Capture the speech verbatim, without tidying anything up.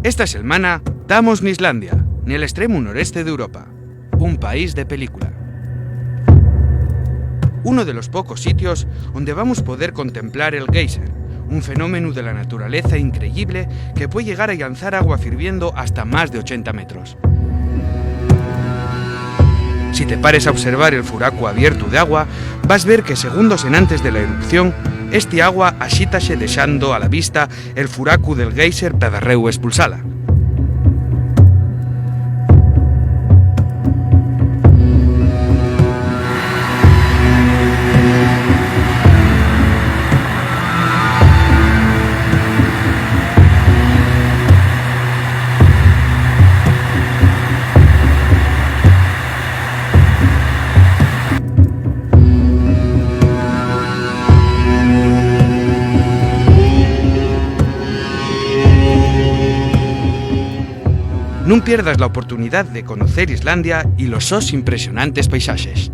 Esta selmana tamos n'Islandia, nel estremu noreste d'Europa, un país de película. Uno de los pocos sitios onde vamos poder contemplar el geyser, un fenómenu de la naturaleza increyible que pue llegar a llanzar agua firviendo hasta más de ochenta metros. Si te pares a observar el furacu abiertu d'agua, vas ver que segundos enantes de la erupción, esti agua axítase dexando a la vista el furacu del geyser pedarréu espulsala. Nun pierdas la oportunidá de conocer Islandia y los sos impresionantes paisaxes.